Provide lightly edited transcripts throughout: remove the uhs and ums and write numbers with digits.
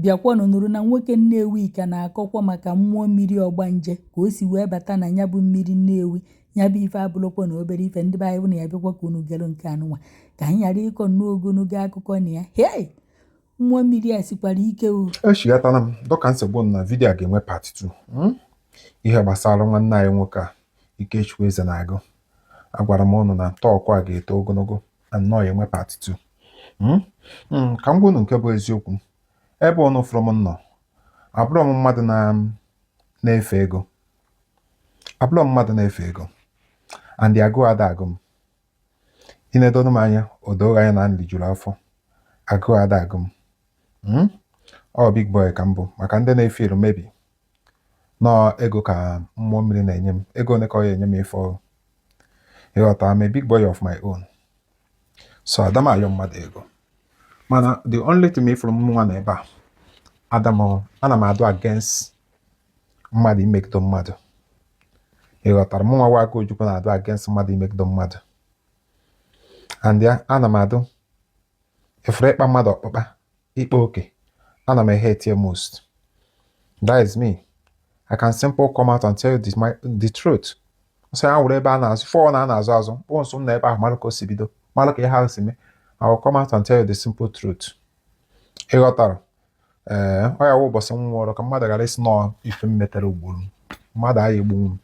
Bịakwanụ nụrụ na nwoke Nnewi ka na-akọkwa maka mmụọ mmiri ọgbanje, ka o si wee bata na ya bụ mmiri Nnewi. Ya bụ ife abụrụkwa na obere ife. Ndị be anyị bụ na ya bịakwa ka unu gere nke anụnwa, ka anyị ghara ịkọ nnọọ ogologo akụkọ na ya. Hei, mmụọ mmiri a sikwara ike o. Echighatala m dọka nsogbu na video a ga-enwe part 2. Ihe gbasara nwanne anyị nwoke a, Ikechukwu Ezenagu, agwara m ụnụ na talk a ga-eto ogologo na nnọọ ya enwe part 2. Ka m gwa unu nke bụ eziokwu. Ebe ụnụ fụrụ m nọ, abụrọ m mmadụ na-efe ego, abụrọ m mmadụ na-efe ego, and agụụ ada agụ m. Ị na-edonu m anya, o doo anya na nri juru afọ. Agụụ ada agụ m. Ọ big boy ka m bụ. Maka ndị na-efe ilu mebi nọọ ego ka mmụọ mmiri na-enye m, ego ole ka ọ ya enye m ife ọrụ. Ịghọta? I'm a big boy of my own, so ada m ayọ mmadụ ego. Mana the only thing ifụrụ m nwa na ebe a, ada m, ana m adụ against mmadụ imegide mmadụ. Ịghọtara? Mụ nwa aka Ojukwu na-adụ against mmadụ imegide mmadụ, and ya ana m adụ ifuru ịkpa mmadụ ọkpụkpa, ịkpa oke, ana m hate most. That is me. I can simple come out and tell you the truth. Sọ ya were ebe a na-azụ fọ na a na-azụ azụ kpụọ nso m na ebe ahụ, mara ka o si bido, mara ka ihe ahụ si mee. I will come out and tell you the simple truth. Ịghọtara? Ee, ọ ya wụ ụbọchị m nwụọrọ, ka mmadụ ghara isi nọọ ife m metere ugboro m. Mmadụ agha egbunwu m,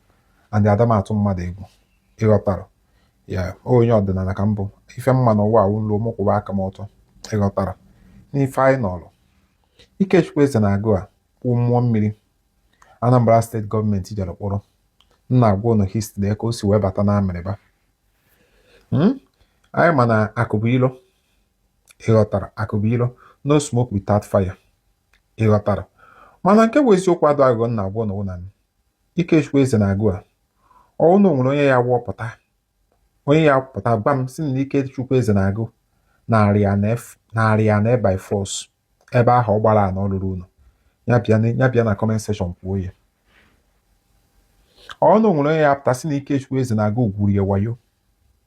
and ada m atụ mmadụ egwu. Ịghọtara ya? Onye ọdịnala ka m bụ. Ife mma n'ụwa awụ nlu mụ kwụba aka m ọtọ. Ịghọtara? N'ife anyị nọrọ, Ikechukwu Ezenagu a kwụ mmụọ mmiri Anambra Steeti gọọmenti jere kpọrọ. M na-agwa ụnụ history ka o si wee bata na Amịrịba. Anyị ma na akụ bụ ilo. Ịghọtara? Akụ bụ ilo. No smoke without fire. Ịghọtara? Mana nke bụ eziokwu, adụ aghụghọ m na-agwa ụnụ na Ikechukwu Ezenagu a, ọwụ na o nwere onye ya wụọpụta, onye ya pụta gwa m sị na Ikechukwu Ezenagu narị ya na by force ebe ahụ ọ gbara ana ọ lụrụ ụlọ ya, bịa, ya bịa na comment section kwuo ya. Ọ na o nwere onye ya pụta sị na Ikechukwu Ezenagu gwuru ya wayo,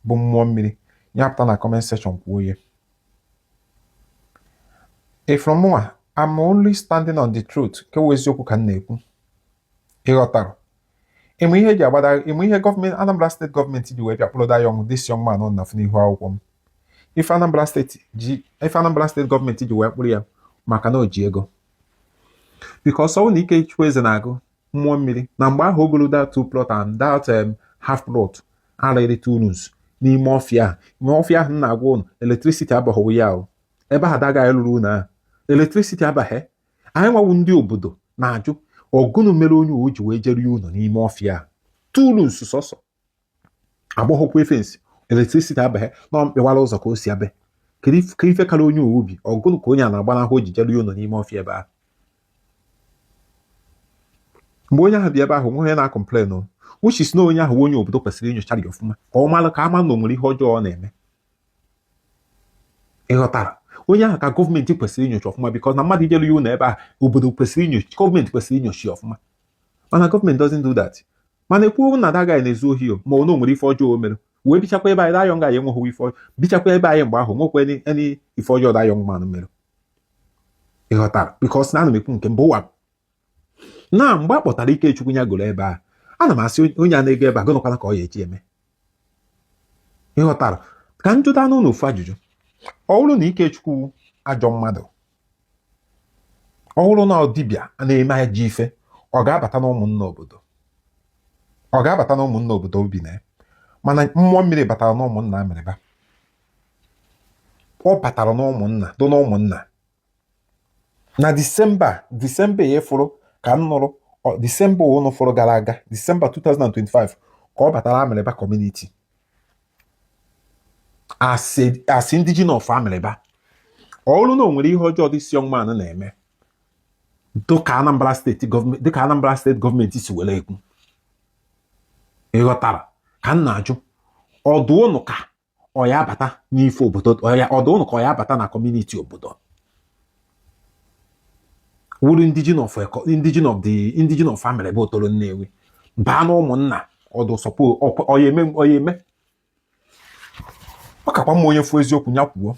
bụ mmụọ mmiri, ya pụta na comment section kwuo ya. Ifuru mụnwa, I'm only standing on the truth. Nke wụ eziokwu ka m na-ekwu. Ịghọtara? Ịmụ ihe eji agbada, ịmụ ihe gọọmenti Anambra Steeti gọọmenti ji wee bịa kpụrụda young this young man na n'ihu akwụkwọ m. Ife Anambra Steeti ji, ife Anambra Steeti gọọmenti ji wee kpụrụ ya, maka na o ji ego, because ọ bụ na Ikechukwu Ezenagu mmụọ mmiri na mgbe ahụ ogolo that two plot and that half plot arịrị two rooms n'ime ọfịa ahụ. N'ime ọfịa ahụ m na-agwa ụnụ, electricity abaghị ya o. Ebe ahụ adaghị lụrụ ụlọ ahụ, electricity abaghị. Anyị nwawu ndị obodo na-ajụ ọgụnụ mere onye o ji wee jere ụlọ n'ime ọfịa a, two rooms sọsọ, agbọghọkwa fence, electricity abaghị na mkpịwara ụzọ ka o si abịa. Kedu ka ife kara onye obi ọgụnụ ka onye a na-agbanahụ o ji jere ụlọ n'ime ọfịa ebe ahụ? Mgbe onye ahụ bi ebe ahụ, nwe onye na-acomplain o, which is na onye ahụ onye obodo kwesịrị inyocha ya ọfụma ka ọ mara, ka ama na o nwere ihe ọjọọ ọ na-eme. Ịghọtara? Onye ahụ ka gọọmenti kwesịrị inyocha ọfụma, because na mmadụ ijere ya ụlọ ebe ahụ, obodo kwesịrị inyocha, gọọmenti kwesịrị inyocha ya ọfụma. Mana gọọmenti doesn't do that. Mana ekwuo na that guy na-ezu ohi o, ma ọ na o nwere ife ọjọọ o mere wee bichakwa ebe anyị. That young guy enweghị ife ọjọọ bichakwa ebe anyị mgbe ahụ, nwekwa any ife ọjọọ that young man mere. Ịghọtara? Because na ana m ekwu nke mbụ ụwa na mgbe a kpọtara Ikechukwu ya goro ebe a, ana m asị onye a na-ego ebe a, gụnụkwana ka ọ ya eji eme? Ịghọtara? Ka m jụta n'ụlọ ofu ajụjụ. Ọ bụrụ na Ikechukwu ajọ mmadụ, ọ bụrụ na ọ dibịa na-eme ajọ ife, ọ ga-abata na ụmụnna obodo? Ọ ga-abata na ụmụnna obodo obi na ya? Mana mmụọ mmiri batara na ụmụnna Amịrịba. Ọ batara na ụmụnna dị na ụmụnna na Disemba, Disemba ya fụrụ ka m nụrụ Disemba ụnụ fụrụ gara aga, Disemba 2025, ka ọ batara Amịrịba community as indigene of Amịrịba. Ọ bụrụ na o nwere ihe ọjọọ this young man na-eme, dịka Anambra Steeti gọọmenti, dịka Anambra Steeti gọọmenti si were ekwu, ịghọtara ka m na-ajụ, ọdụ ụnụ ka ọ ya abata n'ife obodo, ọdụ ụnụ ka ọ ya abata na community obodo, wuru indigene of Amịrịba Otolo Nnewi, baa na ụmụnna ọdụ sọpụ ọ ya eme, ọ ya eme? Ọ kakwa mma onye fuo eziokwu ya kwuo.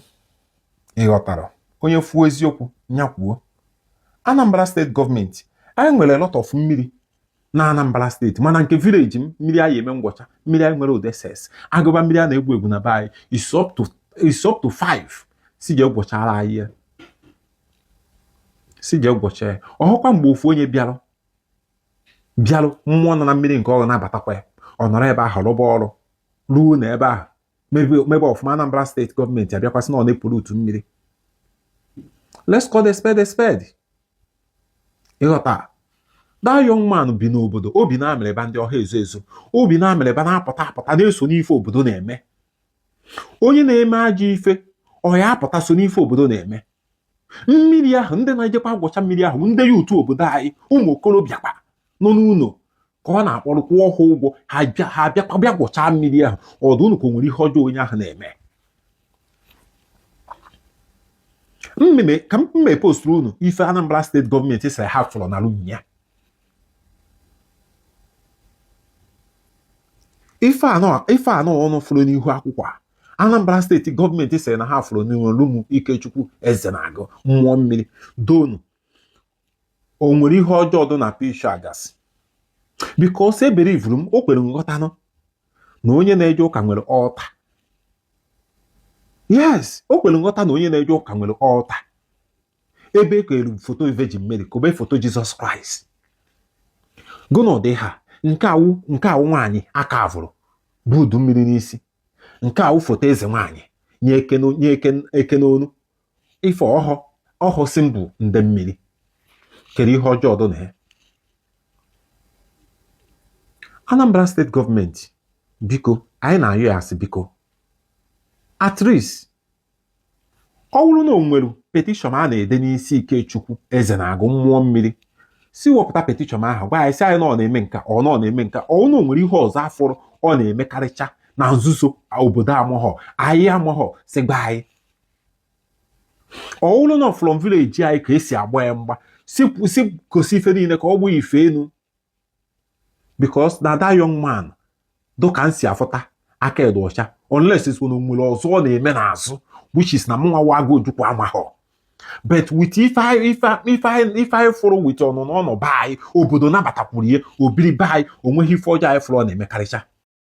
Ịghọtara? Onye fuo eziokwu ya kwuo. Anambra State gọọmenti, anyị nwere a lot of mmiri na Anambra State, mana nke village m, mmiri anyị eme ngwọcha, mmiri anyị nwere ụdị ss agụba mmiri a na-egwu egwu na be anyị is up to 5. Si jee gwọchara anyị ya, si jee gwọcha ya. Ọhụkwa mgbe ofu onye bịarụ bịarụ, mmụọ nọ na mmiri nke ọ na-abatakwa ya, ọ nọrọ ebe ahụ rụba ọrụ ruo na ebe ahụ mebe ọfụma. Anambra State gọọmenti abịakwasị na ọ na-epollute mmiri. Let's call a spade a spade. Ịghọta, that young man bi n'obodo, obi na-amịrịba ndị ọha ezo ezo, obi na-amịrịba, na-apụta apụta, na-eso n'ife obodo na-eme. Onye na-eme ajọ ife, ọ ya apụta so n'ife obodo na-eme. Mmiri ahụ, ndị na-ejekwa agwọcha mmiri ahụ, ndị ya otu obodo anyị, ụmụ okorobịa kwa nọ n'ụlọ ka ọ na-akpọrọ, kwụọ ha ụgwọ, ha bịa, ha bịakwa bịa gwọchaa mmiri ahụ. Ọdụ unu ka o nwere ihe ọjọọ onye ahụ na-eme? Mmemme ka m posturu unu ife Anambra State gọọmenti sịrị ha fụrụ na room ya. Ife anọ ọnụ fụrụ n'ihu akwụkwọ a Anambra State gọọmenti sịrị na ha fụrụ n'ihu room Ikechukwu Ezenagu, mmụọ mmiri donu. O nwere ihe ọjọọ dị na picture agasị? Because ebelieveru m, o kwere nghọtanụ na onye na-eje ụka nwere altar. Yes, o kwere nghọta na onye na-eje ụka nwere altar ebe e kere foto Virgin Mary, kobe foto Jizọs Kraịst. Gụna ụdị ha nke awụ nwaanyị aka avụrụ bụ udu mmiri n'isi, nke awụ foto eze nwaanyị nye eke n'onu, ife ọhọ ọhọ symbol ndị mmiri. Kere ihe ọjọọ dị na ya? Anambra State gọọmenti, biko, anyị na-ayọ ya asị, biko, at least ọ bụrụ na o nwere petition a na-ede n'isi Ikechukwu Ezenagu, mmụọ mmiri, si wepụta petition ahụ, gwa anyị, sị anyị na ọ na-eme nka, ọ na ọ na-eme nka, ọ na o nwere ihe ọzọ afụrụ ọ na-emekarịcha na nzuzo, obodo amụghọ, anyị amụghọ, si gwa anyị. Ọ bụrụ na from village anyị ka esi agba ya mgba, si gosi ife niile ka ọ bụ ife enu, because na that young man dụka m si afụta aka edo ọcha, unless is na nwere ọzọ ọ na-eme n'azụ, which is na mụnwa wago Ojukwu amaghọ. But with ife anyị fụrụ, with ọnụnọ ọnọ be anyị, obodo nabatakwuru ihe obiri be anyị, onweghị ife ọjọọ anyị fụrụ ọ na-emekarịcha.